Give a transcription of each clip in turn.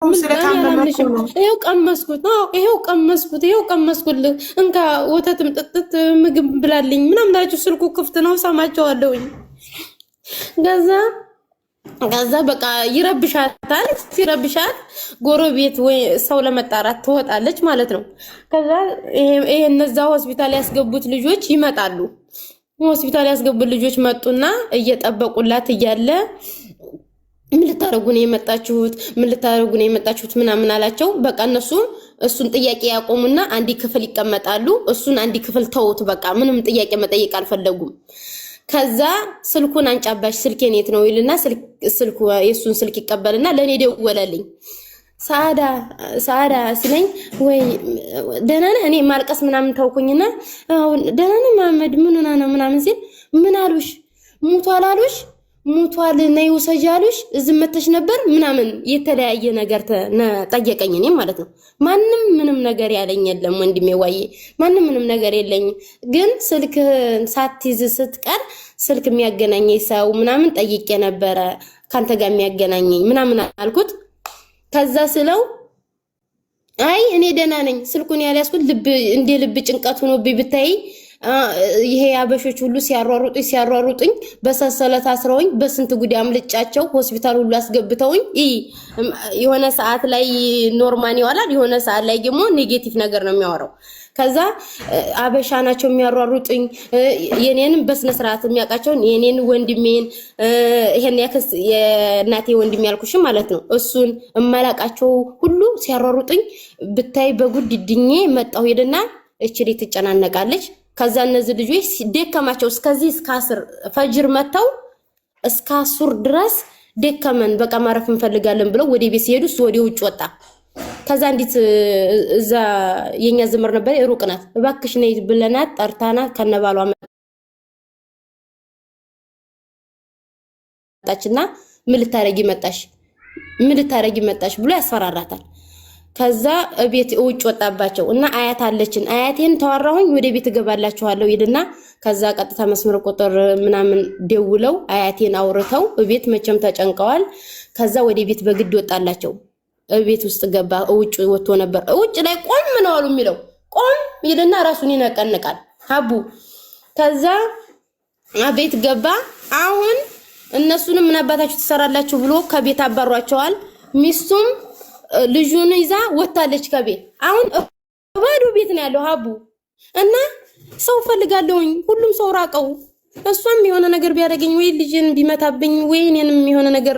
ስለታመመ እኮ ነው። ይኸው ቀመስኩት፣ ይኸው ቀመስኩት፣ ይኸው ቀመስኩልህ፣ እንካ ወተትም ጥጥት ምግብ ብላልኝ ምናምን አለችው። ስልኩ ክፍት ነው፣ ሰማቸዋለሁኝ። ከዛ በቃ ይረብሻታል። ሲረብሻት ጎረቤት ወይ ሰው ለመጣራት ትወጣለች ማለት ነው። ከዛ ይሄ እነዛ ሆስፒታል ያስገቡት ልጆች ይመጣሉ። ሆስፒታል ያስገቡት ልጆች መጡና እየጠበቁላት እያለ ምን ልታደርጉ ነው የመጣችሁት? ምን ልታደርጉ ነው የመጣችሁት? ምናምን አላቸው። በቃ እነሱ እሱን ጥያቄ ያቆሙና አንድ ክፍል ይቀመጣሉ። እሱን አንድ ክፍል ተውት። በቃ ምንም ጥያቄ መጠየቅ አልፈለጉም። ከዛ ስልኩን አንጫባሽ ስልኬን የት ነው ይልና ስልኩ የእሱን ስልክ ይቀበልና ለእኔ ደወለልኝ። ሰዓዳ ሰዓዳ ሲለኝ ወይ ደህና ነህ? እኔ ማልቀስ ምናምን ተውኩኝና አሁን ደህና ነህ መሀመድ ምን ሆና ነው ምናምን ሲል ምን አሉሽ? ሙቷል አሉሽ? ሙቷል ነይ ውሰጂ አሉሽ? እዚህ መተሽ ነበር ምናምን የተለያየ ነገር ጠየቀኝ። እኔ ማለት ነው ማንም ምንም ነገር ያለኝ የለም ወንድሜ ዋዬ፣ ማንም ምንም ነገር የለኝም። ግን ስልክ ሳትይዝ ስትቀር ስልክ የሚያገናኘኝ ሰው ምናምን ጠይቄ ነበረ ከአንተ ጋር የሚያገናኘኝ ምናምን አልኩት። ከዛ ስለው አይ እኔ ደህና ነኝ፣ ስልኩን ያልያዝኩት ልብ እንደ ልብ ጭንቀት ሆኖብኝ ብታይ ይሄ አበሾች ሁሉ ሲያሯሩጡኝ ሲያሯሩጡኝ በሰንሰለት አስረውኝ በስንት ጉድ አምልጫቸው ሆስፒታል ሁሉ አስገብተውኝ የሆነ ሰዓት ላይ normal ይዋላል፣ የሆነ ሰዓት ላይ ደግሞ negative ነገር ነው የሚያወራው። ከዛ አበሻ ናቸው የሚያሯሩጡኝ። የኔንም በስነ ስርዓት የሚያውቃቸውን የኔን ወንድሜን ይሄን ያክስ የእናቴ ወንድሜ ያልኩሽም ማለት ነው እሱን እማላውቃቸው ሁሉ ሲያሯሩጡኝ ብታይ በጉድ ድኜ መጣሁ። ሄድና እች ልጅ ትጨናነቃለች። ከዛ እነዚህ ልጆች ደከማቸው። እስከዚህ እስከ 10 ፈጅር መጥተው እስከ 10 ድረስ ደከመን፣ በቃ ማረፍ እንፈልጋለን ብለው ወደ ቤት ሲሄዱ እሱ ወደ ውጭ ወጣ። ከዛ እንዲት እዛ የኛ ዘመር ነበር፣ ሩቅ ናት። እባክሽ ነይ ብለናት ጠርታናት ከነባሏ መጣችና ምን ልታረጊ መጣሽ? ምን ልታረጊ መጣሽ ብሎ ያስፈራራታል። ከዛ እቤት ውጭ ወጣባቸው እና አያት አለችን አያቴን ተዋራሁኝ ወደ ቤት እገባላችኋለሁ ይልና ከዛ ቀጥታ መስመር ቁጥር ምናምን ደውለው አያቴን አውርተው እቤት መቼም ተጨንቀዋል። ከዛ ወደ ቤት በግድ ወጣላቸው። እቤት ውስጥ ገባ። ውጭ ወጥቶ ነበር። ውጭ ላይ ቆም ነው አሉ የሚለው ቆም ይልና ራሱን ይነቀንቃል ሀቡ። ከዛ ቤት ገባ። አሁን እነሱንም ምን አባታችሁ ትሰራላችሁ ብሎ ከቤት አባሯቸዋል። ሚስቱም ልጁን ይዛ ወታለች ከቤት። አሁን ባዶ ቤት ነው ያለው ሀቡ እና ሰው ፈልጋለሁኝ። ሁሉም ሰው ራቀው። እሷም የሆነ ነገር ቢያደርገኝ ወይ ልጅን ቢመታብኝ ወይ እኔንም የሆነ ነገር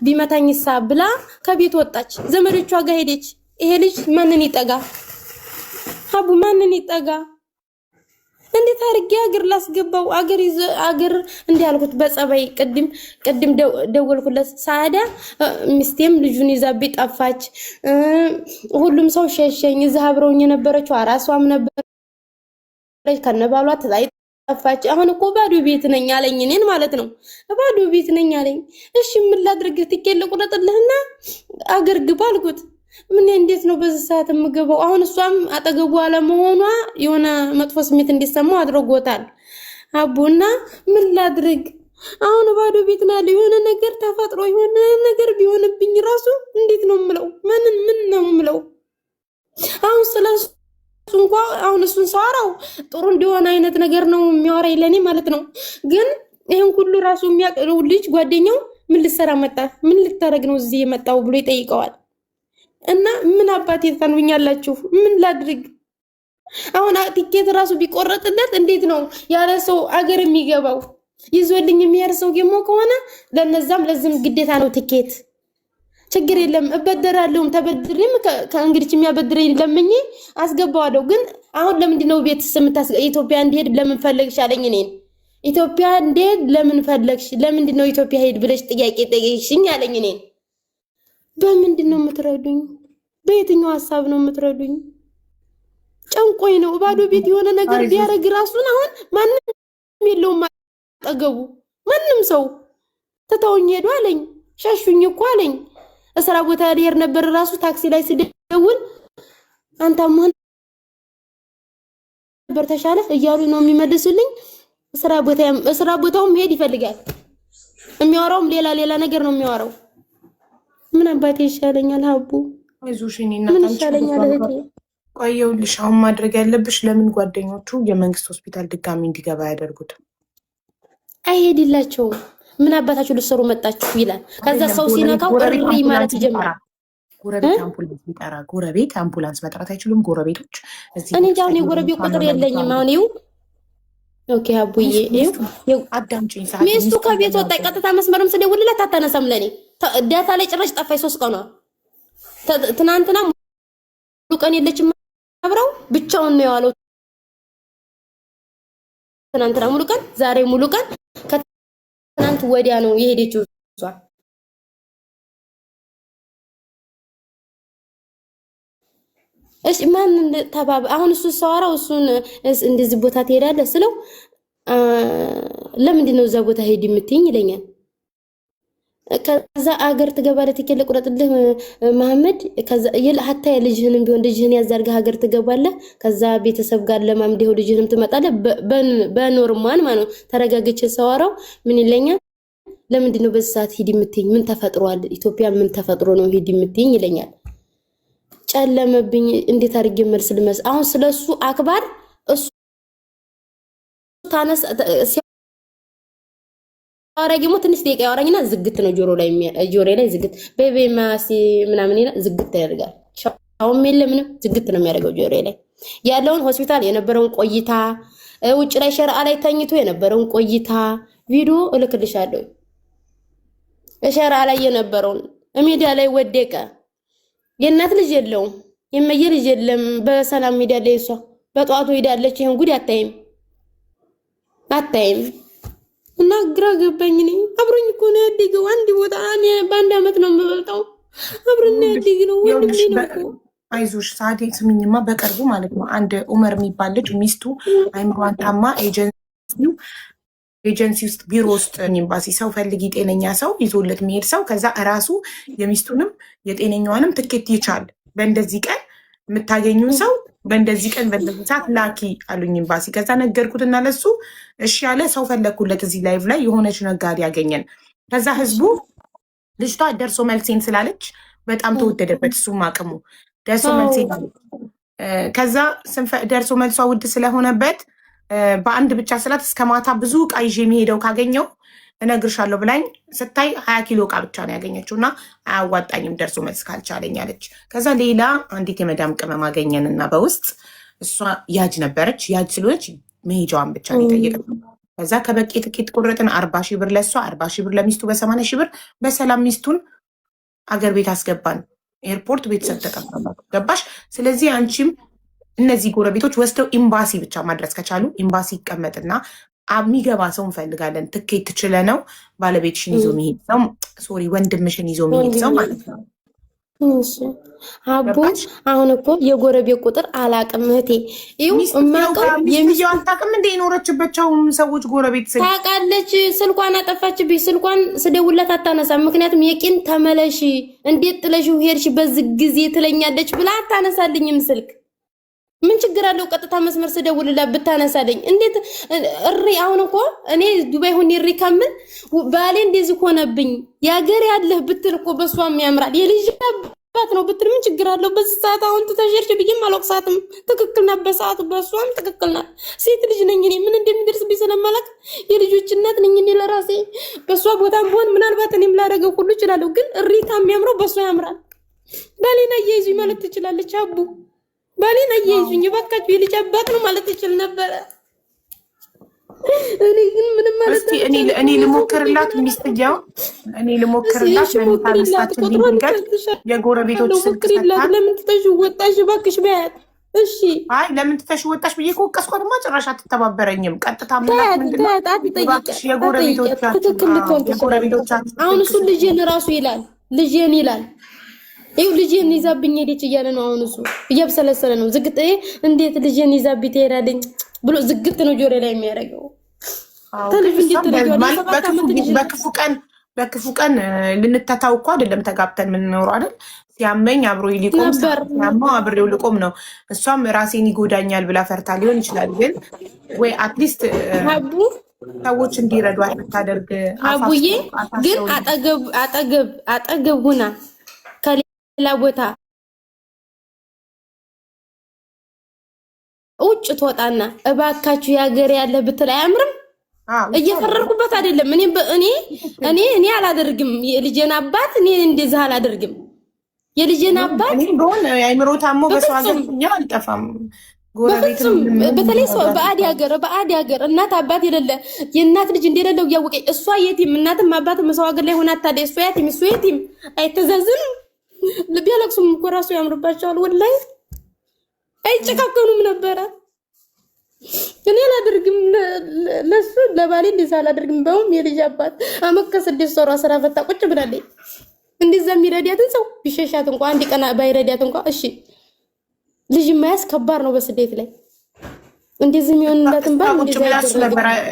ቢመታኝ ሳ ብላ ከቤት ወጣች። ዘመዶቿ ጋር ሄደች። ይሄ ልጅ ማንን ይጠጋ? ሀቡ ማንን ይጠጋ? እንዴት አድርጌ አገር ላስገባው? አገር ይዘ አገር እንዲህ አልኩት በጸባይ። ቅድም ቅድም ደወልኩለት ሳዳ ሚስቴም ልጁን ይዛብኝ ጠፋች። ሁሉም ሰው ሸሸኝ። እዛ አብረውኝ የነበረችው አራሷም ነበረች ከነባሏ ተላይ ጠፋች። አሁን እኮ ባዶ ቤት ነኝ አለኝ፣ እኔን ማለት ነው። ባዶ ቤት ነኝ አለኝ። እሺ ምን ላድርግ? ትኬት ልቁረጥልህና አገር ግባ አልኩት። ምን እንዴት ነው በዚህ ሰዓት የምገባው? አሁን እሷም አጠገቡ አለመሆኗ የሆነ መጥፎ ስሜት እንዲሰማው አድርጎታል። አቡና ምን ላድርግ አሁን ባዶ ቤት ነው ያለው። የሆነ ነገር ተፈጥሮ የሆነ ነገር ቢሆንብኝ ራሱ እንዴት ነው የምለው? ምንን ምን ነው የምለው? አሁን ስለ እሱ እንኳ አሁን እሱን ሳወራው ጥሩ እንዲሆነ አይነት ነገር ነው የሚያወራኝ ለእኔ ማለት ነው። ግን ይህን ሁሉ ራሱ የሚያውቀው ልጅ ጓደኛው ምን ልትሰራ መጣ፣ ምን ልታደርግ ነው እዚህ የመጣው ብሎ ይጠይቀዋል። እና ምን አባቴ ታኑኛላችሁ? ምን ላድርግ አሁን? ቲኬት ራሱ ቢቆረጥለት እንዴት ነው ያለ ሰው አገር የሚገባው? ይዞልኝ የሚሄድ ሰው ደግሞ ከሆነ ለነዛም ለዝም ግዴታ ነው ቲኬት። ችግር የለም እበደራለሁም፣ ተበድሬም ከእንግዲህ የሚያበድረኝ ለምኜ አስገባዋለሁ። ግን አሁን ለምንድን ነው ቤት ኢትዮጵያ እንዲሄድ ለምን ፈለግሽ አለኝ። እኔን ኢትዮጵያ እንዲሄድ ለምን ፈለግሽ? ለምንድን ነው ኢትዮጵያ ሄድ ብለሽ ጥያቄ ጠየቅሽኝ አለኝ። እኔን በምንድን ነው የምትረዱኝ? በየትኛው ሀሳብ ነው የምትረዱኝ? ጨንቆኝ ነው። ባዶ ቤት የሆነ ነገር ቢያደርግ ራሱን አሁን ማንም የለውም አጠገቡ፣ ማንም ሰው ትተውኝ ሄዱ አለኝ። ሸሹኝ እኮ አለኝ። እስራ ቦታ ልሄድ ነበር ራሱ ታክሲ ላይ ስደውል አንተ ማን ነበር ተሻለ እያሉ ነው የሚመልሱልኝ። ስራ ቦታውም መሄድ ይፈልጋል። የሚያወራውም ሌላ ሌላ ነገር ነው የሚያወራው። ምን አባቴ ይሻለኛል? ሀቡ አይዞሽ የእኔ ምን እናት፣ አንቺ ይሻለኛል እህቴ? ቆየሁልሽ። አሁን ማድረግ ያለብሽ ለምን ጓደኞቹ የመንግስት ሆስፒታል ድጋሚ እንዲገባ ያደርጉት? አይሄድላቸውም። ምን አባታችሁ ልትሰሩ መጣችሁ ይላል። ከዛ አይደለም ሰው ጎረቤት ሲነካው ጎረቤት እሪ ማለት አምቡላንስ ቢጠራ ይጀምራል። ጎረቤት አምቡላንስ ቢጠራ ጎረቤት አምቡላንስ መጥራት አይችሉም? ጎረቤቶች እዚህ እኔ እንጃ ቤት አሁን የጎረቤት ውስጥ ቁጥር የለኝም። አሁን ይኸው okay አቡዬ ሚስቱ ይኸው ሚስቱ አዳምጪኝ ሰዓት ሚስቱ ሚስቱን ከቤት ወጣ። ለማውጣት ቀጥታ መስመርም ስደውልላት አታነሳም። ለኔ data ላይ ጭራሽ ጠፋኝ። 3 ቀኗ ትናንትና ሙሉ ቀን የለችም። አብረው ብቻውን ነው የዋለው። ትናንትና ሙሉ ቀን፣ ዛሬ ሙሉ ቀን፣ ከትናንት ወዲያ ነው የሄደችው እሷ። እሺ ማን ተባብ አሁን እሱ ሰዋራው እሱን እንደዚህ ቦታ ትሄዳለህ ስለው ለምንድን ነው እዛ ቦታ ሄድ የምትይኝ ይለኛል። ከዛ አገር ትገባለህ፣ ትኬት ልቁረጥልህ መሐመድ። ከዛ ሀታ ልጅህንም ቢሆን ልጅህን ያዛርገህ ሀገር ትገባለህ። ከዛ ቤተሰብ ጋር ለማምደው ልጅህንም ትመጣለህ። በ normal ማለት ነው። ተረጋግቼ ሰዋራው ምን ይለኛል? ለምንድን ነው በዚህ ሰዓት ሂድ የምትይኝ? ምን ተፈጥሯል? ኢትዮጵያ ምን ተፈጥሮ ነው ሂድ የምትይኝ ይለኛል። ጨለመብኝ። እንዴት አድርጌ መልስ ልመስ? አሁን ስለሱ አክባር እሱ ታነስ ሲያወራ ደግሞ ትንሽ ደቂቃ ያወራኝና ዝግት ነው ጆሮ ላይ ጆሮ ላይ ዝግት ቤቤ ማሲ ምናምን ይላል፣ ዝግት ያደርጋል። ሻውም የለ ምንም ዝግት ነው የሚያደርገው ጆሮ ላይ ያለውን ሆስፒታል የነበረውን ቆይታ ውጭ ላይ ሸርአ ላይ ተኝቶ የነበረውን ቆይታ ቪዲዮ እልክልሻለሁ። ሸርአ ላይ የነበረውን ሜዳ ላይ ወደቀ። የእናት ልጅ የለውም፣ የመየ ልጅ የለም። በሰላም ሜዳ ላይ እሷ በጠዋቱ ሄዳለች። ይሄን ጉድ አታይም አታይም። እና ግራ ገባኝ። እኔ አብሮኝ እኮ ነው ያደገው። አንድ ቦታ እኔ በአንድ አመት ነው የምበልጠው። አብሮኝ ነው ያደግነው። ወንድሜ ነው እኮ። አይዞሽ ሳዴ፣ ስሚኝማ፣ በቅርቡ ማለት ነው አንድ ኡመር የሚባል ልጅ ሚስቱ አይምሯን ታማ ኤጀንሲ ውስጥ ቢሮ ውስጥ ኤምባሲ ሰው ፈልጊ ጤነኛ ሰው ይዞለት የሚሄድ ሰው፣ ከዛ እራሱ የሚስቱንም የጤነኛዋንም ትኬት ይቻል፣ በእንደዚህ ቀን የምታገኙን ሰው በእንደዚህ ቀን በእንደዚህ ሰዓት ላኪ አሉኝ ኤምባሲ። ከዛ ነገርኩትና ለሱ እሺ ያለ ሰው ፈለግኩለት። እዚህ live ላይ የሆነች ነጋዴ ያገኘን። ከዛ ህዝቡ ልጅቷ ደርሶ መልሴን ስላለች በጣም ተወደደበት። እሱም አቅሙ ደርሶ መልሴን አለች። ከዛ ደርሶ መልሷ ውድ ስለሆነበት በአንድ ብቻ ስላት እስከ ማታ ብዙ እቃ ይዤ የሚሄደው ካገኘው እነግርሻለሁ ብላኝ ስታይ 20 ኪሎ እቃ ብቻ ነው ያገኘችው እና አያዋጣኝም ደርሶ መልስ ካልቻለኝ አለች። ከዛ ሌላ አንዲት የመዳም ቅመም አገኘን እና በውስጥ እሷ ያጅ ነበረች። ያጅ ስለሆነች መሄጃዋን ብቻ ነው የጠየቅነው። ከዛ ከበቂ ትኬት ቆረጥን። 40,000 ብር ለእሷ፣ 40,000 ብር ለሚስቱ፣ በ80,000 ብር በሰላም ሚስቱን አገር ቤት አስገባን። ኤርፖርት ቤተሰብ ተቀበላት። ገባሽ? ስለዚህ አንቺም እነዚህ ጎረቤቶች ወስደው ኤምባሲ ብቻ ማድረስ ከቻሉ ኤምባሲ ይቀመጥና የሚገባ ሰው እንፈልጋለን። ትኬት ችለ ነው ባለቤትሽን ይዞ የሚሄድ ሰው፣ sorry ወንድምሽን ይዞ የሚሄድ ሰው ማለት ነው። እሺ አቡ፣ አሁን እኮ የጎረቤት ቁጥር አላቅም እህቴ። ይኸው እማውቀው ሚስትየው አታውቅም እንደ የኖረችበቸውም ሰዎች ጎረቤት ስልክ ታውቃለች። ስልኳን አጠፋችብኝ። ስልኳን ስደውላት አታነሳም። ምክንያቱም የቂን ተመለሺ፣ እንዴት ጥለሽው ሄድሽ በዚህ ጊዜ ትለኛለች ብላ አታነሳልኝም ስልክ። ምን ችግር አለው? ቀጥታ መስመር ስደውልላት ብታነሳልኝ። እንዴት እሪ። አሁን እኮ እኔ ዱባይ ሁኔ እሪ ከምል ባሌ እንደዚህ ሆነብኝ ያገር ያለህ ብትል እኮ በሷም ያምራል። የልጅ አባት ነው ብትል ምን ችግር አለው? በዚህ ሰዓት አሁን ትተሽርሽ ብዬም አልወቅሳትም። ትክክል ናት፣ በሰዓቱ በሷም ትክክል ናት። ሴት ልጅ ነኝ እኔ ምን እንደሚደርስብኝ ስለማላውቅ የልጆች እናት ነኝ እኔ ለራሴ። በሷ ቦታም ብሆን ምናልባት እኔም ላደርገው ሁሉ እችላለሁ። ግን እሪታ የሚያምረው በሷ ያምራል። ባሌን አያይዙኝ ማለት ትችላለች። አቡ ባሌን አያይዙኝ እባካችሁ የልጅ አባት ነው ማለት ትችል ነበረ። እኔ ግን ምንም ማለት እስቲ እኔ ልሞክርላት፣ ሚስትየው እኔ ልሞክርላት። ለምን ድንገት የጎረቤቶች ስልክ ሞክሪላት። ለምን ትተሽው ወጣሽ እባክሽ በያት። እሺ አይ ለምን ትተሽው ወጣሽ ብዬ ከወቀስኳትማ ጭራሽ አትተባበረኝም። ቀጥታ ምላት ምንድን ነው የጎረቤቶቻችሁ ትክክል ልትሆን ትችላለች። አሁን እሱ ልጄን ራሱ ይላል፣ ልጄን ይላል፣ ይኸው ልጄን ይዛብኝ ሄደች እያለ ነው። አሁን እሱ እያብሰለሰለ ነው። ዝግት እንዴት ልጄን ይዛብኝ ትሄዳለች ብሎ ዝግት ነው ጆሮ ላይ የሚያደርገው። በክፉ ቀን በክፉ ቀን ልንተታው እኮ አይደለም ተጋብተን የምንኖረው አይደል? ሲያመኝ አብሮ ሊቆም ሲያመው አብሬው ልቆም ነው። እሷም ራሴን ይጎዳኛል ብላ ፈርታ ሊሆን ይችላል። ግን ወይ at least ሰዎች እንዲረዷት ብታደርግ። አቡዬ ግን አጠገብ አጠገብ አጠገብ ሁና ቦታ ውጭ ትወጣና እባካችሁ የሀገር ያለ ብትል አያምርም? እየፈረርኩበት አይደለም። እኔ እኔ እኔ እኔ አላደርግም። የልጄን አባት እኔ እንደዚህ አላደርግም። የልጄን አባት ቢሆን የአእምሮ ታሞ በሰው ሀገር አልጠፋም። በፍጹም በተለይ ሰው በአዲ ሀገር በአዲ ሀገር እናት አባት የሌለ የእናት ልጅ እንደሌለው እያወቀኝ እሷ የቲም እናትም አባትም ሰው ሀገር ላይ ሆና ታዲያ እሷ የቲም እሱ የቲም አይተዛዝንም። ቢያለቅሱም እኮ ራሱ ያምርባቸዋል። ወላሂ አይጨካከኑም ነበረ። እኔ አላደርግም፣ ለሱ ለባሌ እንደዛ አላደርግም። በውም የልጅ አባት አመት ከስድስት ወሯ ስራ ፈታ ቁጭ ብላለች። እንደዛ የሚረዳትን ሰው ቢሸሻት እንኳ አንድ ቀን ባይረዳት እንኳ እሺ፣ ልጅ መያዝ ከባድ ነው በስደት ላይ እንደዚህ የሚሆን እንዳትንባል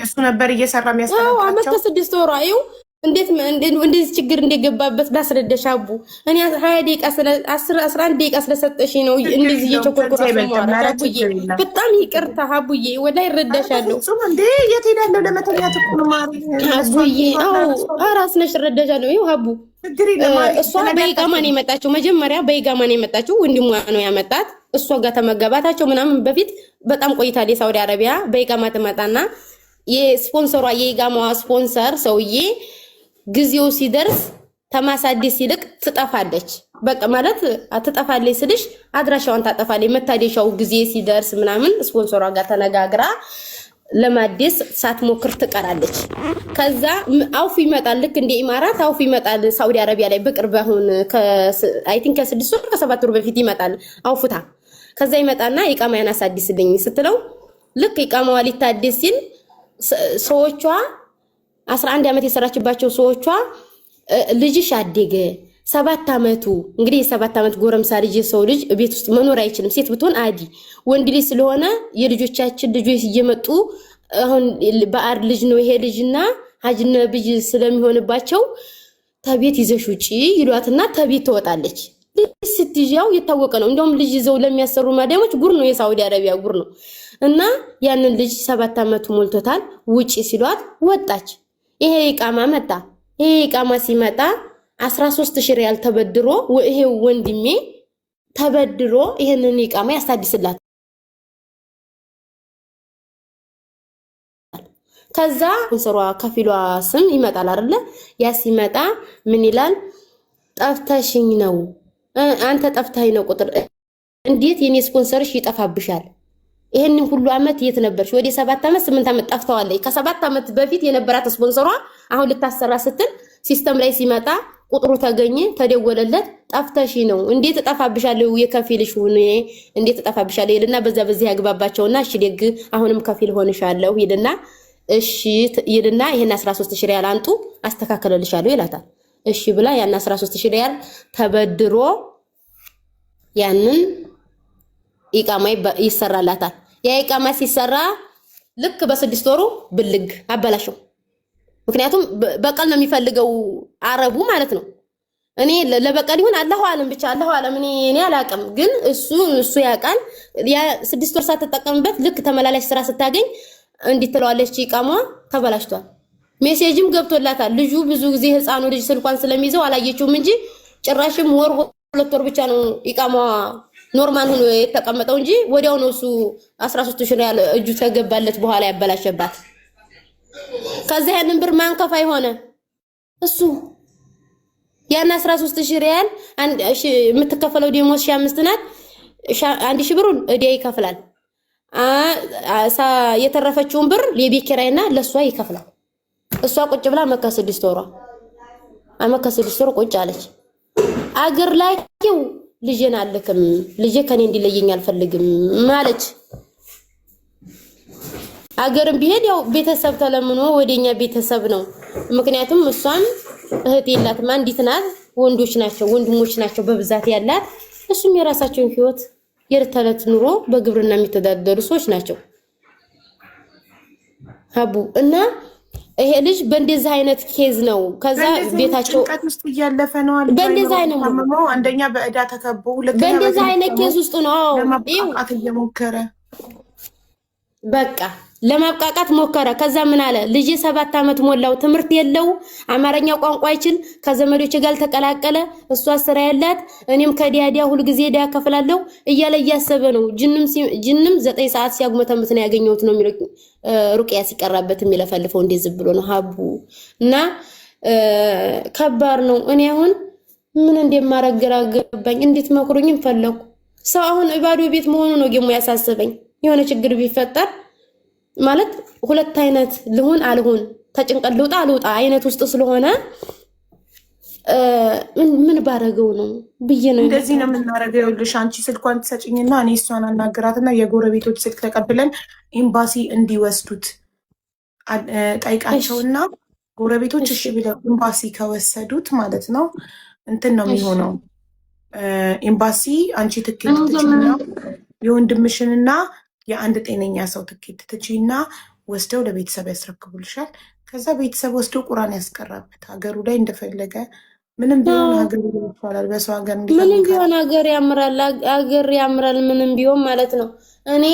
እሱ ነበር እየሰራ የሚያስተናግዳቸው። አመት ከስድስት ወሯ ይኸው እንዴት እንደዚህ ችግር እንደገባበት ላስረዳሽ አቡ። እኔ 20 ደቂቃ ስለ 10 11 ደቂቃ ስለሰጠሽኝ ነው እንደዚህ እየቸኮልኩ ራሱ ማውራት። አቡዬ በጣም ይቅርታ አቡዬ፣ ወላሂ እረዳሻለሁ። እንዴ የት ሄዳለሁ ለመተኛት እኮ ነው አቡዬ። አዎ አራስ ነሽ፣ እረዳሻለሁ። ይኸው አቡ እሷ በኢቃማ ነው የመጣችው። መጀመሪያ በኢቃማ ነው የመጣችው፣ ወንድሟ ነው ያመጣት። እሷ ጋር ተመገባታቸው ምናምን በፊት በጣም ቆይታለች ሳውዲ አረቢያ። በኢቃማ ትመጣና የስፖንሰሯ የኢቃማዋ ስፖንሰር ሰውዬ ጊዜው ሲደርስ ተማሳደስ ይልቅ ትጠፋለች። በቃ ማለት ትጠፋለች ስልሽ አድራሻዋን ታጠፋለች። መታደሻው ጊዜ ሲደርስ ምናምን ስፖንሰሯ ጋር ተነጋግራ ለማደስ ሳትሞክር ትቀራለች። ከዛ አውፍ ይመጣል። ልክ እንደ ኢማራት አውፍ ይመጣል። ሳውዲ አረቢያ ላይ በቅርብ አሁን I think ከ6 ወር ከ7 ወር በፊት ይመጣል አውፍታ። ከዛ ይመጣና ኢቃማያን አሳድስልኝ ስትለው ልክ ኢቃማዋ ሊታደስ ሲል ሰዎቿ 11 ዓመት የሰራችባቸው ሰዎቿ ልጅሽ አደገ 7 ዓመቱ፣ እንግዲህ የ7 ዓመት ጎረምሳ ልጅ የሰው ልጅ ቤት ውስጥ መኖር አይችልም። ሴት ብትሆን አዲ ወንድ ልጅ ስለሆነ የልጆቻችን ልጆች እየመጡ አሁን በአር ልጅ ነው ይሄ ልጅና ሀጅነ ብይ ስለሚሆንባቸው ተቤት ይዘሽ ውጪ ይሏትና ተቤት ትወጣለች። ልጅ ስትይዣው የታወቀ ነው። እንደውም ልጅ ይዘው ለሚያሰሩ ማዳሞች ጉር ነው፣ የሳውዲ አረቢያ ጉር ነው። እና ያንን ልጅ 7 ዓመቱ ሞልቶታል ውጪ ሲሏት ወጣች። ይሄ ኢቃማ መጣ። ይሄ ኢቃማ ሲመጣ 13 ሺህ ሪያል ተበድሮ ይሄ ወንድሜ ተበድሮ ይሄንን ኢቃማ ያሳድስላታል። ከዛ ስሯ ከፊሏ ስም ይመጣል አይደለ? ያ ሲመጣ ምን ይላል? ጠፍተሽኝ ነው አንተ ጠፍተኸኝ ነው ቁጥር እንዴት የኔ ስፖንሰርሽ ይጠፋብሻል? ይሄንን ሁሉ አመት የት ነበርሽ? ወደ 7 ዓመት 8 ዓመት ጠፍተዋለች። ከ7 ዓመት በፊት የነበራት ስፖንሰሯ አሁን ልታሰራ ስትል system ላይ ሲመጣ ቁጥሩ ተገኘ፣ ተደወለለት። ጠፍተሽ ነው እንዴት እጠፋብሻለሁ? የከፊልሽ ሁኔ እንዴት እጠፋብሻለሁ ይልና በዛ በዚህ ያግባባቸውና እሺ ደግ አሁንም ከፊል ሆንሻለሁ ይልና እሺ ይልና ይሄን 13 ሺህ ሪያል አንጡ አስተካከለልሻለሁ ይላታል። እሺ ብላ ያን 13 ሺህ ሪያል ተበድሮ ያንን ኢቃማ ይሰራላታል። ያ ኢቃማ ሲሰራ ልክ በ6 ወሩ ብልግ አበላሸው። ምክንያቱም በቀል ነው የሚፈልገው አረቡ ማለት ነው። እኔ ለበቀል ይሁን አላሁ አለም ብቻ አላሁ አለም እኔ አላቅም፣ ግን እሱ ያውቃል። ያ 6 ወር ሳትጠቀምበት ልክ ተመላላሽ ስራ ስታገኝ እንዲህ ትለዋለች፣ ኢቃማ ተበላሽቷል። message ም ገብቶላታል። ልጁ ብዙ ጊዜ ህፃኑ ልጅ ስልኳን ስለሚይዘው አላየችውም እንጂ ጭራሽም ወር 2 ወር ብቻ ነው ኢቃማዋ normal ሆኖ የተቀመጠው እንጂ ወዲያው ነው እሱ 13 ሺህ ሪያል እጁ ተገባለት በኋላ ያበላሸባት። ከዛ ያንን ብር ማን ከፋይ ሆነ? እሱ ያን 13 ሺህ ሪያል የምትከፈለው ደሞዝ ሺህ አምስት ናት። 1,000 ብሩን እዲያ ይከፍላል። የተረፈችውን ብር የቤት ኪራይና ለእሷ ይከፍላል። እሷ ቁጭ ብላ መካ 6 ወሯ አመት ከ6 ወር ቁጭ አለች። አገር ላይ ልጄን አልክም፣ ልጄ ከኔ እንዲለየኝ አልፈልግም አለች። አገርም ቢሄድ ያው ቤተሰብ ተለምኖ ወደኛ ቤተሰብ ነው። ምክንያቱም እሷም እህት የላትም አንዲት ናት። ወንዶች ናቸው ወንድሞች ናቸው በብዛት ያላት። እሱም የራሳቸውን ህይወት የዕለት ተዕለት ኑሮ በግብርና የሚተዳደሩ ሰዎች ናቸው። አቡ እና ይሄ ልጅ በእንደዚህ አይነት case ነው። ከዛ ቤታቸው ጭንቀት ውስጥ እያለፈ ነው። በእንደዚህ አይነት አንደኛ በእዳ ተከቦ፣ ሁለተኛ በእንደዚህ አይነት case ውስጥ ነው ለማብቃት እየሞከረ በቃ ለማብቃቃት ሞከረ። ከዛ ምን አለ? ልጄ 7 ዓመት ሞላው፣ ትምህርት የለው፣ አማርኛ ቋንቋ አይችል፣ ከዘመዶች ጋር ተቀላቀለ፣ እሷ ስራ ያላት፣ እኔም ከዲያዲያ ሁልጊዜ ዲያ ከፍላለሁ እያለ እያሰበ ነው። ጅንም 9 ሰዓት ሲያጉመተምት ነው ያገኘሁት ነው የሚለው። ሩቅያ ሲቀራበት የሚለፈልፈው እንደዚህ ብሎ ነው ሀቡ እና ከባድ ነው። እኔ አሁን ምን እንደማረግ ግራ ገባኝ። እንዴት መክሩኝም ፈለኩ። ሰው አሁን ባዶ ቤት መሆኑ ነው ደግሞ ያሳሰበኝ። የሆነ ችግር ቢፈጠር ማለት ሁለት አይነት ልሁን አልሁን ተጭንቀት ልውጣ አልውጣ አይነት ውስጥ ስለሆነ ምን ባረገው ነው ብዬ ነው እንደዚህ ነው የምናደርገው። ይኸውልሽ አንቺ ስልኳን ትሰጭኝና እኔ እሷን አናግራትና የጎረቤቶች ስልክ ተቀብለን ኤምባሲ እንዲወስዱት ጠይቃቸውና ጎረቤቶች እሺ ብለው ኤምባሲ ከወሰዱት ማለት ነው እንትን ነው የሚሆነው። ኤምባሲ አንቺ ትኬት ትችና የወንድምሽንና የአንድ ጤነኛ ሰው ትኬት ትችና ወስደው ለቤተሰብ ያስረክቡልሻል። ከዛ ቤተሰብ ወስዶ ቁራን ያስቀራበት ሀገሩ ላይ እንደፈለገ ምንም ቢሆን ሀገሩ ይሻላል። በሰው ሀገር ምንም ቢሆን ሀገር ያምራል፣ ሀገር ያምራል። ምንም ቢሆን ማለት ነው። እኔ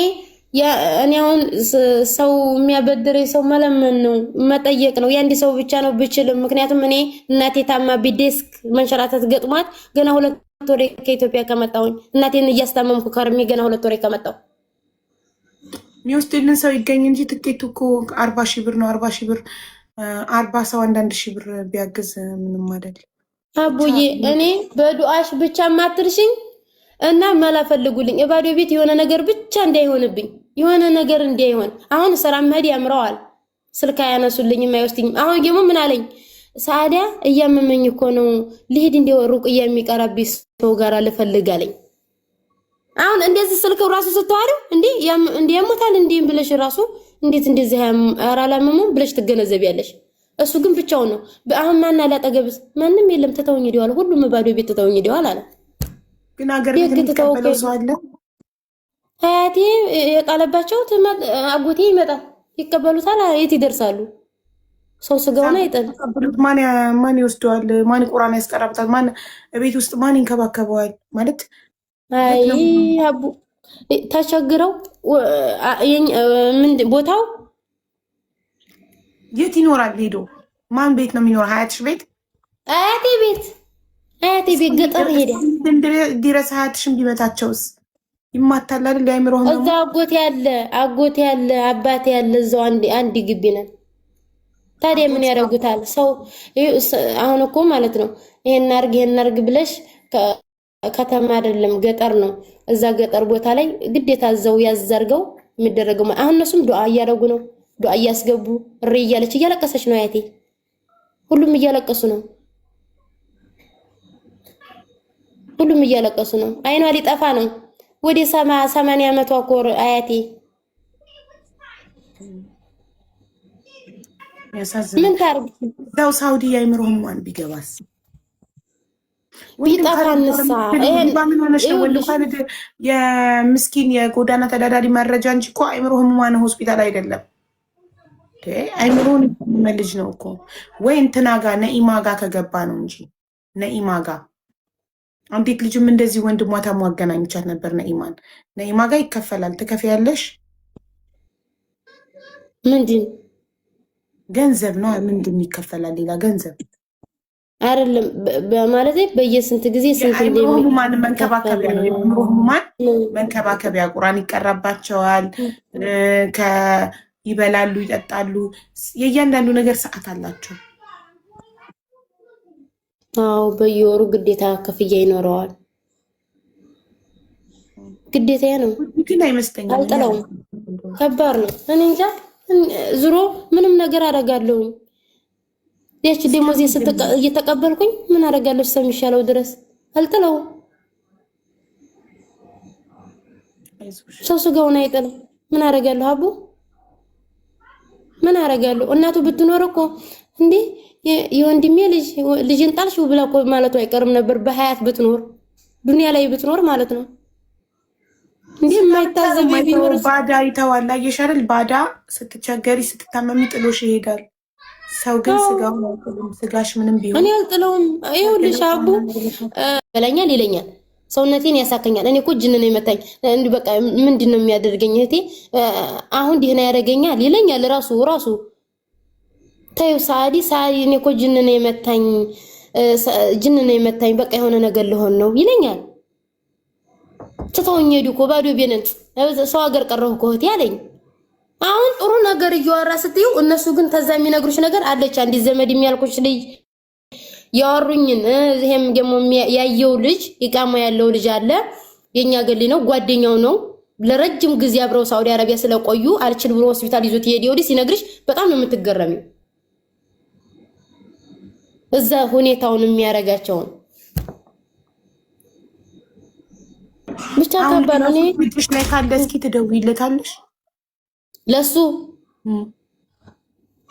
አሁን ሰው የሚያበድረኝ ሰው መለመን ነው መጠየቅ ነው። የአንድ ሰው ብቻ ነው ብችልም። ምክንያቱም እኔ እናቴ ታማ ቢዴስክ መንሸራተት ገጥሟት ገና 2 ወሬ ከኢትዮጵያ ከመጣሁኝ እናቴን እያስታመምኩ ከርሜ ገና 2 ወሬ ከመጣሁ የሚወስድልን ሰው ይገኝ እንጂ ትኬቱ እኮ 40,000 ብር ነው። 40,000 ብር 40 ሰው አንዳንድ ሺህ ብር ቢያግዝ ምንም አይደል። አቡዬ እኔ በዱአሽ ብቻ ማትርሽኝ እና መላ ፈልጉልኝ። እባዶ ቤት የሆነ ነገር ብቻ እንዳይሆንብኝ የሆነ ነገር እንዳይሆን። አሁን ስራ መሄድ ያምረዋል፣ ስልክ አያነሱልኝም፣ አይወስድኝም። አሁን ደግሞ ምን አለኝ ሳዲያ እያመመኝ እኮ ነው ልሄድ እንደ ሩቅ የሚቀራብኝ ሰው ጋር ልፈልግ አለኝ። አሁን እንደዚህ ስልክ ራሱ ስተዋሪው እንዴ እንዴ ያሞታል እንዴ ብለሽ ራሱ እንዴት እንደዚህ ኧረ አላመመውም ብለሽ ትገነዘቢያለሽ። እሱ ግን ብቻውን ነው። አሁን ማን አለ አጠገብስ? ማንም የለም። ትተውኝ ሄደዋል። ሁሉም ባዶ ቤት ትተውኝ ሄደዋል አለ። ግን ሀገር ቤት የሚቀበለው ሰው አለ። አያቴ የጣለባቸው አጎቴ ይመጣል፣ ይቀበሉታል። የት ይደርሳሉ? ሰው ስጋውን አይጥል። ማን ይወስደዋል? ማን ቁራን ያስቀራብታል? ማን ቤት ውስጥ ማን ይንከባከበዋል? ማለት አይ አቡ ተቸግረው ምን ቦታው የት ይኖራል? ሄዶ ማን ቤት ነው የሚኖር? ሀያትሽ ቤት? አያቴ ቤት፣ አያቴ ቤት ገጠር ሄደ። ድረስ ሀያትሽን ቢመታቸውስ ይማታል አይደል? የአእምሮ ህመሙ እዛ አጎቴ ያለ አጎቴ ያለ አባቴ ያለ እዛው አንድ አንድ ግቢ ነን። ታዲያ ምን ያደርጉታል? ሰው አሁን እኮ ማለት ነው ይሄን አርግ ይሄን አርግ ብለሽ ከተማ አይደለም ገጠር ነው። እዛ ገጠር ቦታ ላይ ግዴታ እዛው ያዘርገው የሚደረገው አሁን እነሱም ዱዓ እያደረጉ ነው። ዱዓ እያስገቡ እሪ እያለች እያለቀሰች ነው አያቴ። ሁሉም እያለቀሱ ነው። ሁሉም እያለቀሱ ነው። አይኗ ሊጠፋ ነው። ወደ 80 ዓመቷ እኮ አያቴ። ምን ታርግ? እዛው ሳውዲ የአእምሮ ህሙማን ቢገባስ ቢጠፋንሳ? የምስኪን የጎዳና ተዳዳሪ መረጃ እንጂ እኮ አእምሮ ህሙማን ሆስፒታል አይደለም። አእምሮን ልጅ ነው እኮ ወይ እንትና ጋ ነኢማ ጋ ከገባ ነው እንጂ ነኢማ ጋ አንዲት ልጅም እንደዚህ ወንድሟ ታሞ አገናኝቻት ነበር። ነኢማን ነኢማ ጋ ይከፈላል። ትከፍያለሽ። ምንድን ገንዘብ ነው ምንድን ይከፈላል? ሌላ ገንዘብ አይደለም ማለት በየስንት ጊዜ ስንት የአእምሮ ህሙማን መንከባከቢያ ነው። የአእምሮ ህሙማን መንከባከቢያ ቁራን ይቀራባቸዋል፣ ይበላሉ፣ ይጠጣሉ። የእያንዳንዱ ነገር ሰዓት አላቸው። አዎ በየወሩ ግዴታ ክፍያ ይኖረዋል። ግዴታ ነው። ግን አይመስለኝም። አልጥለውም። ከባድ ነው። እኔ እንጃ። ዙሮ ምንም ነገር አደርጋለሁኝ። ያቺ ደሞዝ እየተቀበልኩኝ ምን አደርጋለሁ እስከሚሻለው ድረስ አልጥለውም። ሰው ስጋውን አይጥልም። ምን አደርጋለሁ አቡ ምን አደርጋለሁ? እናቱ ብትኖር እኮ እንዴ የወንድሜ ልጅ ልጅን ጣልሽው ብላ እኮ ማለቱ አይቀርም ነበር። በሀያት ብትኖር ዱንያ ላይ ብትኖር ማለት ነው። እንዴ የማይታዘብ ቢኖር ባዳ ይተዋል። አየሽ አይደል? ባዳ ስትቸገሪ ስትታመሚ ጥሎሽ ይሄዳል። ሰው ግን ስጋውን አይጥልም። ስጋሽ ምንም ቢሆን እኔ አልጥለውም። ይኸውልሽ አቡ በለኛል ይለኛል። ሰውነቴን ያሳከኛል። እኔ እኮ ጅን ነው የመታኝ። እንዲህ በቃ ምንድን ነው የሚያደርገኝ እህቴ? አሁን ደህና ያደርገኛል ይለኛል ራሱ ራሱ። ተይው ሳዲ ሳዲ፣ እኔ እኮ ጅን ነው የመታኝ፣ ጅን ነው የመታኝ፣ በቃ የሆነ ነገር ልሆን ነው ይለኛል። ትተውኝ ሄዱ እኮ ባዶ ቤንን ሰው ሀገር ቀረሁ እኮ እህቴ አለኝ። አሁን ጥሩ ነገር እያወራ ስትይው፣ እነሱ ግን ተዛ የሚነግሩሽ ነገር አለች። አንዲት ዘመድ የሚያልኩሽ ልጅ ያወሩኝን፣ ይሄም ደግሞ ያየው ልጅ ኢቃማ ያለው ልጅ አለ። የኛ ገሊ ነው፣ ጓደኛው ነው። ለረጅም ጊዜ አብረው ሳውዲ አረቢያ ስለቆዩ አልችል ብሎ ሆስፒታል ይዞት የሄደ ወዲህ ሲነግርሽ በጣም ነው የምትገረሚው። እዛ ሁኔታውን የሚያረጋቸውን ብቻ ከባድ ነው። እኔ ላይ ካለ እስኪ ትደውይለታለሽ ለሱ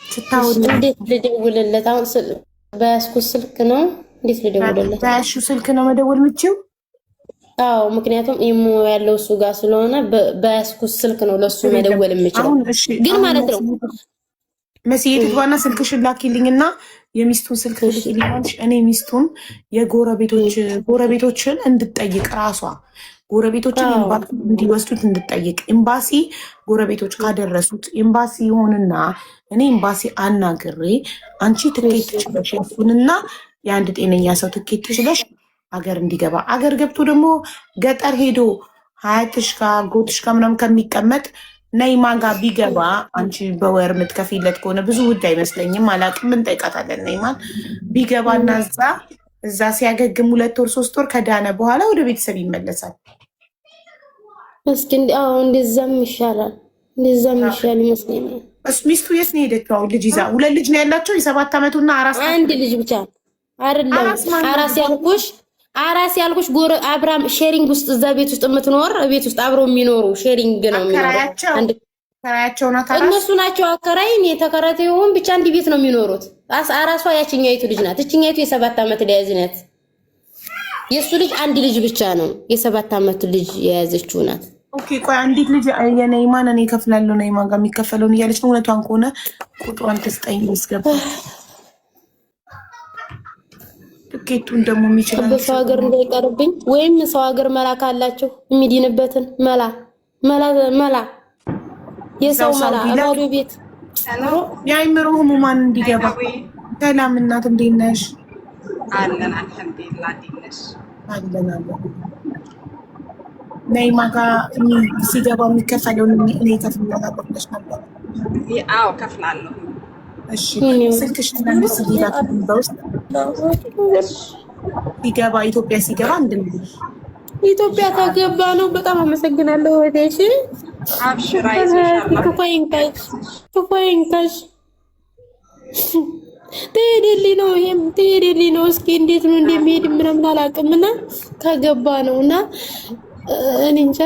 ስታወሪ። እንዴት ልደውልለት? አሁን በያዝኩት ስልክ ነው። እንዴት ልደውልለት? በያዝሽው ስልክ ነው መደወል የምችው? አዎ፣ ምክንያቱም ኢሞ ያለው እሱ ጋር ስለሆነ በያዝኩት ስልክ ነው ለሱ መደወል የምችለው። ግን ማለት ነው መስዬ ትግባና ስልክሽን ላኪልኝና የሚስቱን ስልክ ትልኪልኛለሽ። እኔ ሚስቱን የጎረቤቶች ጎረቤቶችን እንድጠይቅ ራሷ ጎረቤቶችን ኤምባሲ እንዲወስዱት እንድጠይቅ፣ ኤምባሲ ጎረቤቶች ካደረሱት ኤምባሲ ይሆንና እኔ ኤምባሲ አናግሬ አንቺ ትኬት ችለሽ እሱንና የአንድ ጤነኛ ሰው ትኬት ችለሽ አገር እንዲገባ፣ አገር ገብቶ ደግሞ ገጠር ሄዶ ሀያትሽ ጋር አጎትሽ ጋር ምናምን ከሚቀመጥ ነይማ ጋር ቢገባ አንቺ በወር የምትከፊለት ከሆነ ብዙ ውድ አይመስለኝም። አላውቅም፣ እንጠይቃታለን። ነይማን ቢገባና እዛ ሲያገግም 2 ወር 3 ወር ከዳነ በኋላ ወደ ቤተሰብ ይመለሳል። እስኪ አዎ፣ እንደዛም ይሻላል፣ እንደዛም ይሻል ይመስለኛል። ሚስቱ የት ነው የሄደችው? አሁን ልጅ ይዛ ሁለት ልጅ ነው ያላቸው፣ የ7 ዓመቱና አራስ። አንድ ልጅ ብቻ አይደለም። አራስ ያልኩሽ አራስ ያልኩሽ ጎረ አብራም sharing ውስጥ እዛ ቤት ውስጥ የምትኖር ቤት ውስጥ አብረው የሚኖሩ sharing ነው የሚኖሩ። አከራያቸው ናት። እነሱ ናቸው አከራይ። እኔ ተከራይተው ብቻ አንድ ቤት ነው የሚኖሩት። አራሷ ያችኛይቱ ልጅ ናት። እችኛይቱ የ7 ዓመት የያዝ ናት። የእሱ ልጅ አንድ ልጅ ብቻ ነው። የ7 ዓመት ልጅ የያዘችው ናት። Okay፣ ቆይ አንዲት ልጅ የነይማን እኔ እከፍላለሁ ነይማን ጋር የሚከፈለውን እያለች ነው። እውነቷን ከሆነ ቁጥሯን ትስጠኝ ስገባ ትኬቱን ደግሞ የሚችላል በሰው ሀገር እንዳይቀርብኝ ወይም ሰው ሀገር መላ ካላችሁ የሚድንበትን መላ መላ መላ የሰው መላ ባዶ ቤት የአይምሮ ህሙማን እንዲገባ። ሰላም እናት እንዴት ነሽ? አለን አልሐምዱሊላህ። እንዴት ነሽ? አለን አለን። ነይማ ጋር ሲገባ የሚከፈለውን እኔ እከፍላለሁ ብለሽ ነበር። አዎ እከፍላለሁ። እሺ ስልክሽን ለመስዬ ላኪልኝ በውስጥ። ሲገባ ኢትዮጵያ ሲገባ እንድንልሽ። ኢትዮጵያ ከገባ ነው። በጣም አመሰግናለሁ እህቴ። እሺ አብሽራ፣ ይዞሽ ክፉ አይንካሽ፣ ክፉ አይንካሽ። ትሄድልኝ ነው ይሄም ትሄድልኝ ነው። እስኪ እንዴት ነው እንደሚሄድ ምናምን አላውቅም። እና ከገባ ነው እና እኔ እንጃ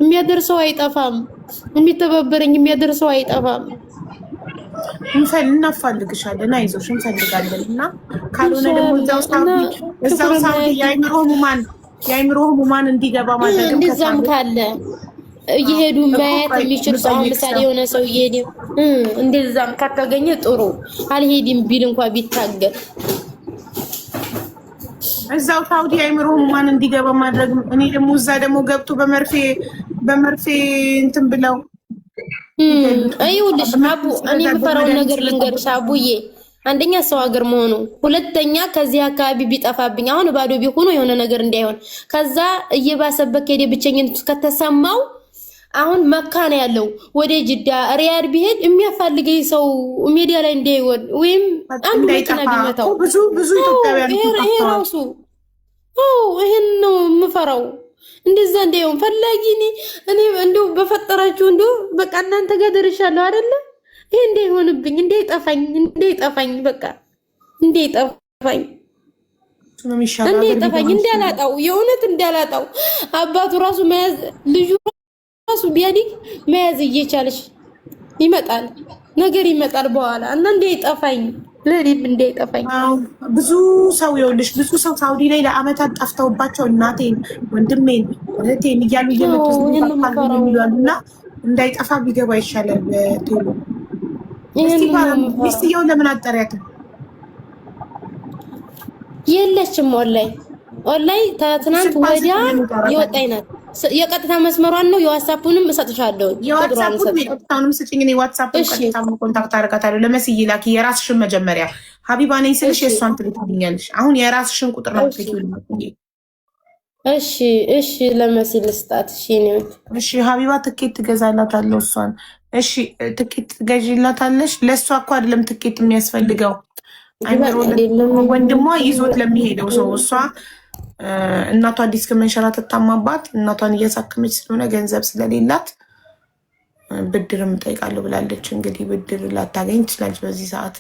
የሚያደርሰው አይጠፋም፣ የሚተባበረኝ የሚያደርሰው አይጠፋም። እናፋልግሻለን፣ አይዞሽ እንፈልጋለን። እና ካልሆነ ደግሞ እዛው ሳውዲ የአይምሮ ህሙማን እንዲገባ ማድረግ እንደዛም ካለ እየሄዱ ማየት የሚችል ሰው፣ አሁን ምሳሌ የሆነ ሰው እየሄደ እንደዛም ከተገኘ ጥሩ። አልሄድም ቢል እንኳ ቢታገል እዛው ሳውዲ የአይምሮ ህሙማን እንዲገባ ማድረግ። እኔ ደግሞ እዛ ደግሞ ገብቶ በመርፌ በመርፌ እንትን ብለው ይኸውልሽ አቡ፣ እኔ የምፈራውን ነገር ልንገርሽ አቡዬ። አንደኛ ሰው ሀገር መሆኑ፣ ሁለተኛ ከዚህ አካባቢ ቢጠፋብኝ አሁን ባዶ ቢሆኑ የሆነ ነገር እንዳይሆን፣ ከዛ እየባሰበት ከሄደ ብቸኝነት ከተሰማው አሁን መካ ነው ያለው፣ ወደ ጅዳ ሪያድ ቢሄድ የሚያፋልገኝ ሰው ሜዲያ ላይ እንዳይሆን ወይም አንዱ መኪና ቢመታው ብዙ ብዙ ኢትዮጵያውያን ይሄ ራሱ ይሄን ነው የምፈራው። እንደዛ እንዳይሆን ፈላጊ እኔ እንደው በፈጠራችሁ እንደው በቃ እናንተ ጋር ደርሻለሁ አይደለ? ይሄ እንዳይሆንብኝ፣ እንዳይጠፋኝ፣ እንዳይጠፋኝ በቃ እንዳይጠፋኝ፣ እንዳይጠፋኝ፣ እንዳላጣው፣ የእውነት እንዳላጣው። አባቱ ራሱ መያዝ ልጁ ራሱ ቢያድግ መያዝ እየቻለች ይመጣል ነገር ይመጣል በኋላ እና እንዳይጠፋኝ ለእኔም እንዳይጠፋኝ። ብዙ ሰው ይኸውልሽ፣ ብዙ ሰው ሳውዲ ላይ ለአመታት ጠፍተውባቸው እናቴን፣ ወንድሜን፣ እህቴን እያሉ እየመጡ የሚሉ እና እንዳይጠፋ ቢገባ ይሻላል ቶሎ። ሚስትየውን ለምን አጠሪያትም? የለችም ወላሂ። ኦንላይን ከትናንት ስልኳን ወዲያ ስጪኝ፣ እጠራታለሁ። የወጣኝ ናት። የቀጥታ መስመሯን ነው፣ የዋትሳፑንም እሰጥሻለሁ። ቁጥሯን የዋትሳፑን እሰጥሻለሁ። የቀጥታውንም ስጭኝ። እኔ ዋትሳፑን እሺ ቀጥታ contact አደርጋታለሁ። ለመስዬ ላኪ የራስሽን መጀመሪያ። ሀቢባ ነኝ ስልሽ እሺ የእሷን ትልኪልኛለሽ። አሁን የራስሽን ቁጥር ነው እሺ ትልኪልኝ። እሺ እሺ፣ ለመሲ ልስጣት። እሺ እኔ ወድ እሺ ሀቢባ ትኬት ትገዛላታለሁ እሷን። እሺ ትኬት ትገዢላታለሽ። ለእሷ እኮ አይደለም ትኬት የሚያስፈልገው አይምሮ አይደለም ወንድሟ ይዞት ለሚሄደው ሰው። እሷ እናቷ ዲስክ መንሸራተት ታማባት እናቷን እያሳከመች ስለሆነ ገንዘብ ስለሌላት ብድርም እጠይቃለሁ ብላለች። እንግዲህ ብድር ላታገኝ ትችላለች። በዚህ ሰዓት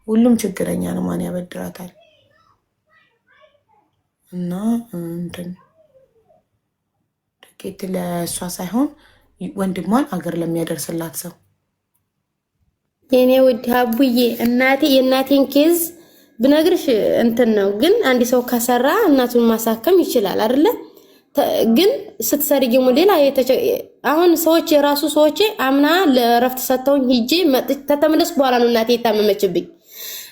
ሁሉም ችግረኛ ነው። ማን ያበድራታል? እና እንትን ትኬት ለእሷ ሳይሆን ወንድሟን አገር ለሚያደርስላት ሰው። የኔ ውድ አቡዬ እናቴ የእናቴን case ብነግርሽ እንትን ነው፣ ግን አንድ ሰው ከሰራ እናቱን ማሳከም ይችላል አይደለ? ግን ስትሰሪ ደግሞ ሌላ አሁን ሰዎች የራሱ ሰዎቼ አምና ለእረፍት ሰጥተውኝ ሂጄ መጥቼ ከተመለስኩ በኋላ ነው እናቴ የታመመችብኝ።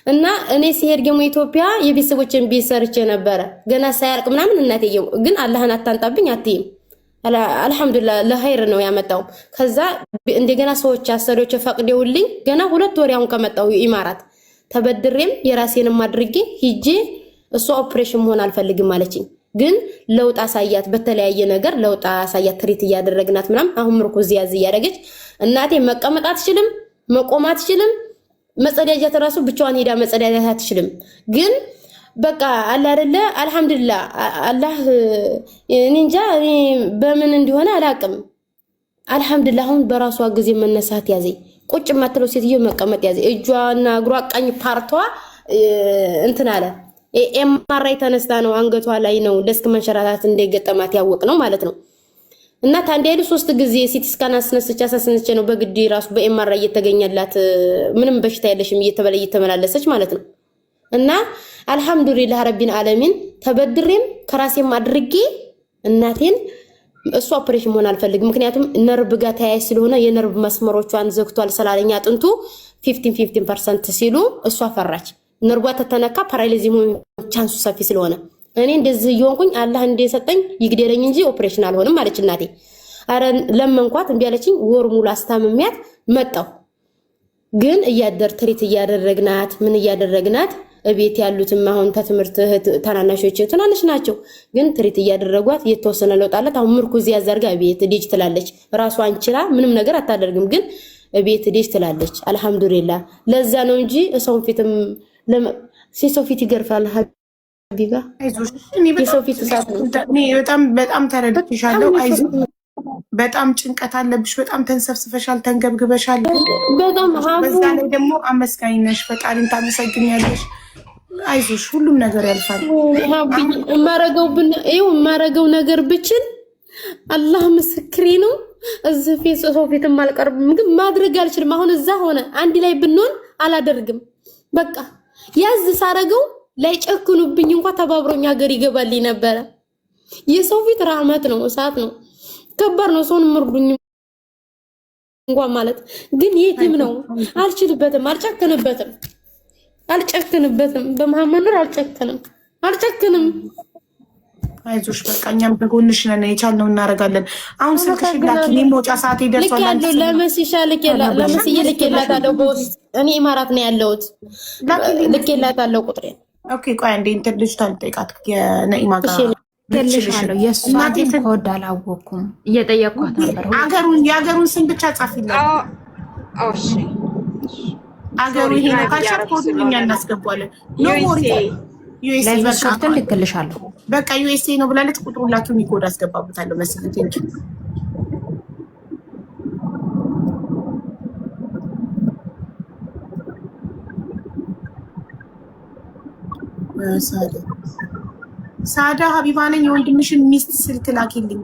እና እኔ ሲሄድ ደግሞ ኢትዮጵያ የቤተሰቦችን ቤት ሰርቼ ነበረ ገና ሳያልቅ ምናምን። እናቴ ግን አላህን አታንጣብኝ አትይም። አልሐምዱሊላህ ለኸይር ነው ያመጣው። ከዛ እንደገና ሰዎች አሰሪዎች ፈቅደውልኝ ገና 2 ወር አሁን ከመጣው ኢማራት ተበድሬም የራሴንም አድርጌ ሂጄ እሷ ኦፕሬሽን መሆን አልፈልግም አለችኝ። ግን ለውጥ አሳያት፣ በተለያየ ነገር ለውጥ አሳያት፣ treat እያደረግናት ምናምን። አሁን ምርኩዝ ያዝ እያደረገች እናቴ መቀመጥ አትችልም፣ መቆም አትችልም። መጸዳጃት ራሱ ብቻዋን ሄዳ መጸዳጃት አትችልም። ግን በቃ አለ አይደለ፣ አልሐምዱሊላህ አላህ እኔ እንጃ እኔ በምን እንደሆነ አላውቅም። አልሐምዱሊላህ አሁን በራሷ ጊዜ መነሳት ያዘኝ። ቁጭ የማትለው ሴትዮ መቀመጥ ያዘኝ። እጇና እግሯ ቀኝ part ዋ እንትን አለ። MRI ተነስታ ነው አንገቷ ላይ ነው ደስክ መንሸራታት እንደገጠማት ያወቅ ነው ማለት ነው። እና ታንዲ አይሉ ሶስት ጊዜ CT scan አስነስቼ አሳስነስቼ ነው በግድ ራሱ በ MRI እየተገኘላት ምንም በሽታ የለሽም እየተበለ እየተመላለሰች ማለት ነው። እና አልሐምዱሊላህ ረቢን ዓለሚን ተበድሬም ከራሴም አድርጌ እናቴን እሱ ኦፕሬሽን መሆን አልፈልግም። ምክንያቱም ነርቭ ጋር ተያያዥ ስለሆነ የነርቭ መስመሮቿን ዘግቷል ስላለኝ አጥንቱ 15 15% ሲሉ እሷ ፈራች። ነርቧ ተተነካ paralyze መሆን chance ኡ ሰፊ ስለሆነ እኔ እንደዚህ እየሆንኩኝ አላህ እንደሰጠኝ ይግደለኝ እንጂ ኦፕሬሽን አልሆንም አለች እናቴ። አረ ለመንኳት እምቢ አለችኝ። ወር ሙሉ አስታምሚያት መጣሁ። ግን እያደር treat እያደረግናት ምን እያደረግናት እቤት ያሉትም አሁን ከትምህርት እህት ታናናሾች ትናንሽ ናቸው፣ ግን treat እያደረጓት የተወሰነ ለውጥ አላት። አሁን ምርኩዝ ያዘርጋ ቤት ዲጅ ትላለች። ራሷን ችላ ምንም ነገር አታደርግም፣ ግን ቤት ዲጅ ትላለች። አልሐምዱሊላ ለዛ ነው እንጂ ሰውን ፊትም ሰው ፊት ይገርፋል። ሀቢባ አይዞሽ። እኔ በጣም የሰው ፊት እሳት ነው። እኔ በጣም በጣም ተረድቼሻለሁ። በጣም አይዞሽ። በጣም ጭንቀት አለብሽ። በጣም ተንሰፍስፈሻል፣ ተንገብግበሻል። በጣም ሀቡ በዛ ላይ ደግሞ አመስጋኝ ነሽ፣ ፈጣሪን ታመሰግኛለሽ። አይዞሽ፣ ሁሉም ነገር ያልፋል። ሀቡዬ የማረገው ይኸው የማረገው ነገር ብችል አላህ ምስክሬ ነው። እዚህ ፊት ሰው ፊትም አልቀርብም፣ ግን ማድረግ አልችልም። አሁን እዛ ሆነ አንድ ላይ ብንሆን አላደርግም። በቃ ያዝ ሳረገው ላይጨክኑብኝ እንኳ ተባብሮኝ ሀገር ይገባልኝ ነበረ። የሰው ፊት ራህመት ነው፣ እሳት ነው፣ ከባድ ነው። ሰውን ምርዱኝ እንኳ ማለት ግን የቲም ነው። አልችልበትም፣ አልጨክንበትም፣ አልጨክንበትም። በመሐመድ ኑር አልጨክንም፣ አልጨክንም። አይዞሽ፣ በቃ እኛም ከጎንሽ ነን፣ የቻልነው እናደርጋለን። አሁን ስልክሽን ላኪ፣ እኔም መውጫ ሰዓቴ ልክ ደርሷል። አንቺ ያለው ለመስሻ ለመስዬ ልኬላታለሁ በውስጥ። እኔ ኢማራት ነው ያለሁት። ላኪልኝ። ልኬላታለሁ ቁጥሬን። Okay፣ ቆይ አንዴ እንትን ልጅቷን ልጠይቃት የነኢማ ጋር እሺ ልችልሽን ልሻለሁ። የእሷ እናቴ ግን ኮድ አላወኩም። እየጠየቅኳት ነበር። አገሩን የአገሩን ስም ብቻ ጻፊላት። አዎ እሺ። አገሩ sorry ይሄ ነው drive ካልሻት እያደረኩ ኮዱን እኛ ስለሆነ ነው። እናስገባለን። No worry። USA። USA live በቃ short ን ልክልሻለሁ። በቃ USA ነው ብላለች። ቁጥሩን ላኪውን ኮድ አስገባበታለሁ መሰለኝ። Thank you። ሳዳ ሳዳ ሀቢባ ነኝ። የወንድምሽን ሚስት ስልክ ላኪልኝ።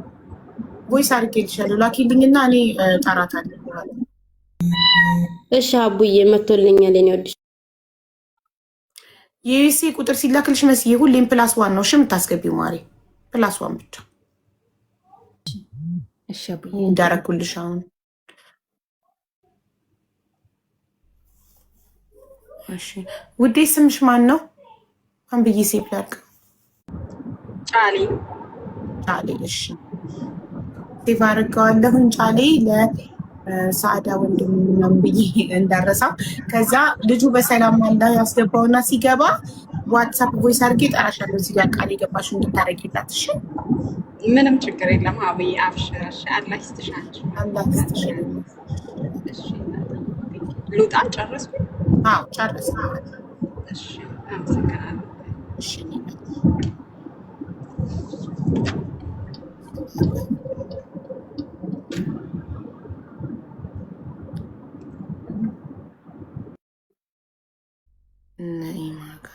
Voice አድርጌልሻለሁ። ላኪልኝና እኔ እጠራታለሁ። እሺ አቡዬ መቶልኛል። የኔ ወድሽ የ USA ቁጥር ሲላክልሽ መስዬ ሁሌም +1 ነው እሺ የምታስገቢው ማሬ፣ +1 ብቻ። እሺ አቡዬ። እንዳረኩልሽ አሁን። እሺ ውዴ፣ ስምሽ ማን ነው? ማን ብዬ save ላድርግ? ጫሌ። ጫሌ። እሺ save አድርገዋለሁኝ። ጫሌ ለሰዓዳ ወንድም ምናምን ብዬ እንዳረሳው። ከዛ ልጁ በሰላም አላ ያስገባውና ሲገባ WhatsApp voice አድርጌ እጠራሻለሁ። እዚህ ጋር ቃል የገባሽው እንድታደርጊላት። እሺ ምንም ችግር የለም አብይ፣ አብሽር። እሺ አላህ ይስጥሽ አንቺ። አላህ ይስጥሽ። እሺ ልውጣ፣ ጨረስኩ። አዎ ጨርስ። እሺ አመሰግናለሁ። እሺ ነኢማ ጋ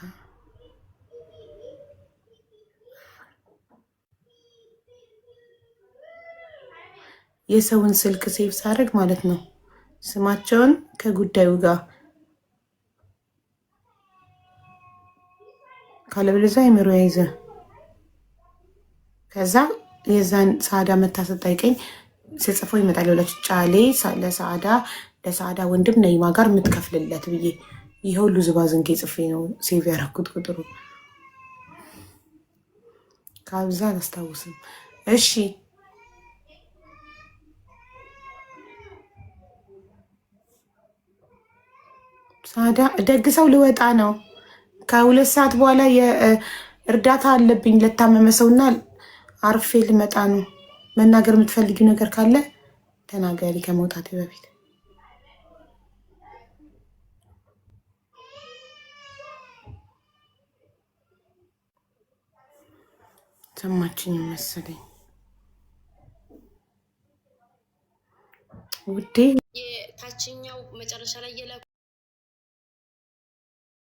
የሰውን ስልክ save ሳደርግ ማለት ነው ስማቸውን ከጉዳዩ ጋር ካለበለዚያ አይምሮ ያይዘ። ከዛ የዛን ሰዓዳ መታ ስጠይቀኝ ስጽፈው ይመጣል። ሁላችሁ ጫሌ ለሰዓዳ ወንድም ነይማ ጋር የምትከፍልለት ብዬ ይሄ ሁሉ ዝባዝንኬ ጽፌ ነው save ያደረኩት። ቁጥሩ ካብዛ አላስታውስም። እሺ ሰዓዳ ደግ ሰው ልወጣ ነው። ከ2 ሰዓት በኋላ የእርዳታ አለብኝ ለታመመ ሰውና አርፌ ልመጣ ነው። መናገር የምትፈልጊው ነገር ካለ ተናገሪ ከመውጣቴ በፊት። ሰማችኝ መሰለኝ ውዴ። የታችኛው መጨረሻ ላይ የላኩ